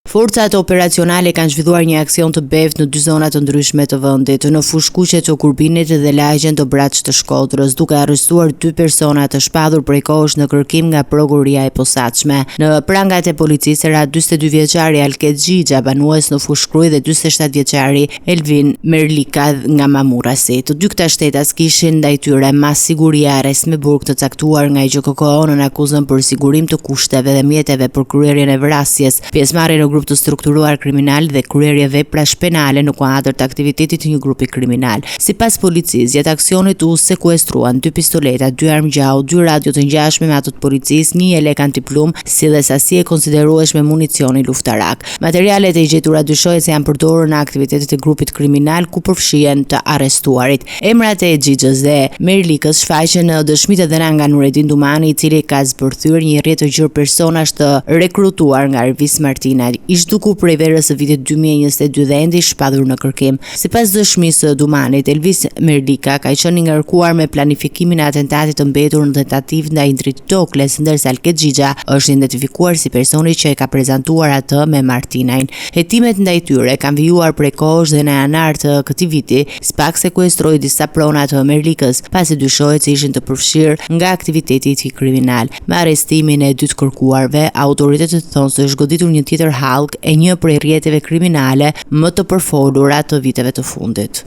Forcat operacionale kanë zhvilluar një aksion të beftë në dy zona të ndryshme të vendit, në Fushë-Kuqe të Kurbinit dhe lagjen Dobraç të Shkodrës, duke arrestuar dy persona të shpallur prej kohësh në kërkim nga Prokuroria e Posaçme. Në prangat e policisë ra 42 vjeçari Alket Xhixha, banues në Fushë-Krujë dhe 47 vjeçari Elvin Merlika nga Mamurrasi. Të dy këta shtetas kishin ndaj tyre masë sigurie arrest me burg të caktuar nga GJKKO nën akuzën për sigurim të kushteve dhe mjeteve për kryerjen e vrasjes, pjesëmarrje në grup të strukturuar kriminal dhe kryerje veprash penale në kuadër të aktivitetit të një grupi kriminal. Sipas policisë, gjatë aksionit u sekuestruan dy pistoleta, dy armë gjahu, dy radio të ngjashme me ato të policisë, një jelek antiplumb, si dhe sasi e konsiderueshme municioni luftarak. Materialet e gjetura dyshohet se janë përdorur në aktivitetet e grupit kriminal ku përfshihen të arrestuarit. Emrat e Xhixhës dhe Merlikës shfaqen në dëshmitë e dhëna nga Nuredin Dumani, i cili ka zbërthyer një rrjet të gjerë personash të rekrutuar nga Ervis Martinaj, i zhdukur prej verës së vitit 2022 dhe ende i shpallur në kërkim. Sipas dëshmisë së Dumanit, Elvis Merlika ka qenë i ngarkuar me planifikimin e atentatit të mbetur në tentativë ndaj Indrit Dokles, ndërsa Alket Xhixha është identifikuar si personi që e ka prezantuar atë me Martinajn. Hetimet ndaj tyre kanë vijuar prej kohësh dhe në janar të këtij viti, SPAK sekuestroi disa prona të Merlikës, pasi dyshohet se ishin të përfshirë nga aktiviteti i tij kriminal. Me arrestimin e dy të kërkuarve, autoritetet thonë se është goditur një tjetër hallkë e një prej rrjeteve kriminale më të përfolura të viteve të fundit.